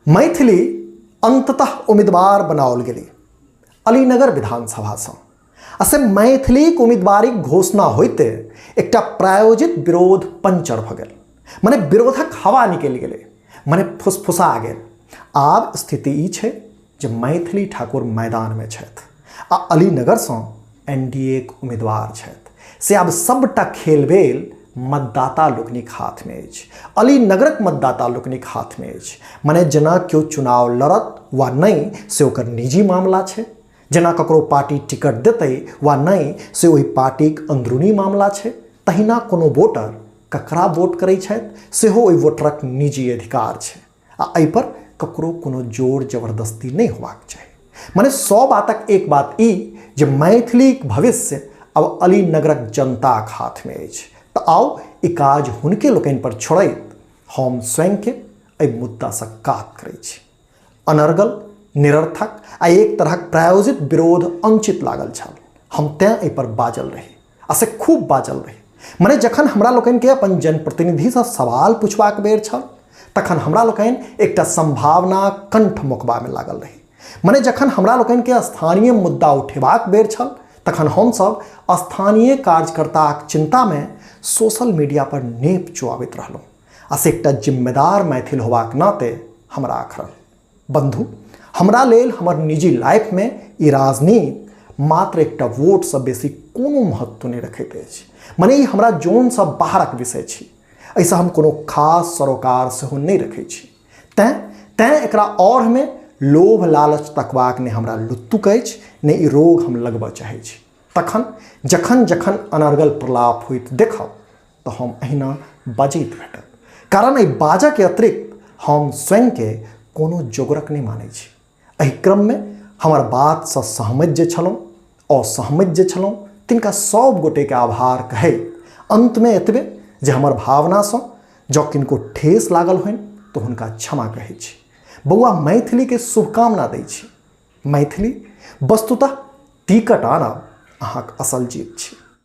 मैथिली अन्ततः उम्मीदवार बनाओल गेली अलीनगर विधानसभासँ आ से मैथिलीक उम्मीदवारीक घोषणा होइते एकटा प्रायोजित विरोध पंचर भऽ गेल। मने विरोधक हवा निकलि गेलै, मने फुसफुसा गेल। आब स्थिति ई छै जे मैथिली ठाकुर मैदानमे छथि आ अलीनगरसँ एन डी ए के उम्मीदवार छथि। से आब सबटा खेलबेल मतदाता लोकनिक हाथमे अछि, अलीनगरक मतदाता लोकनिक हाथमे अछि। मने जेना केओ चुनाव लड़त वा नहि से ओकर निजी मामला छै, जेना ककरो पार्टी टिकट देतै वा नहि से ओहि पार्टीक अंदरूनी मामला छै, तहिना कोनो वोटर ककरा वोट करै छथि सेहो ओहि वोटरक निजी अधिकार छै आ एहिपर ककरो कोनो जोर जबरदस्ती नहि होबाक चाही। मने 100 बातक एक बात ई जे मैथिलीक भविष्य आब अलीनगरक जनताक हाथमे अछि। तऽ आउ ई काज हुनके लोकनि पर छोड़ैत हम स्वयंके एहि मुद्दासँ कात करै छी। अनर्गल, निरर्थक आ एक तरहक प्रायोजित विरोध अनुचित लागल छल। हम तें एहिपर बाजल रही आ से खूब बाजल रही। मने जखन हमरा लोकनिके अपन जनप्रतिनिधिसँ सवाल पूछबाक बेर छल तखन हमरा लोकनि एकटा संभावना कंठ मोकबामे लागल रही। मने जखन हमरा लोकनिके स्थानीय मुद्दा उठेबाक बेर छल तखन हमसब स्थानीय कार्यकर्ताक चिंतामे सोशल मीडिया पर नेप चुआबैत रहलहुँ आ से एकटा जिम्मेदार मैथिल होबाक नाते हमरा अखरल। बंधु, हमरा लेल हमर निजी लाइफमे ई राजनीति मात्र एकटा वोटसँ बेसी कोनो महत्व नहि रखैत अछि। मने ई हमरा जोनसँ बाहरक विषय छी, एहिसँ हम कोनो खास सरोकार सेहो नहि रखै छी। तैँ एकरा औरमे लोभ लालच तकबाक नहि हमरा लुत्तुक अछि, नहि ई रोग हम लगबऽ चाहै छी। तखन जखन जखन अनर्गल प्रलाप होइत देखब तऽ हम अहिना बजैत भेटब, कारण एहि बाजऽके अतिरिक्त हम स्वयंके कोनो जोगरक नहि मानै छी। एहि क्रममे हमर बातसँ सहमत जे छलहुँ, असहमत जे छलहुँ, तिनका सब गोटेके आभार कहैत अन्तमे एतबे जे हमर भावनासँ जँ किनको ठेस लागल होइन तऽ हुनका क्षमा कहै छी। बौआ, मैथिलीके शुभकामना दै छी। मैथिली वस्तुतः टिकट आनब अहाँके असल जीत छी।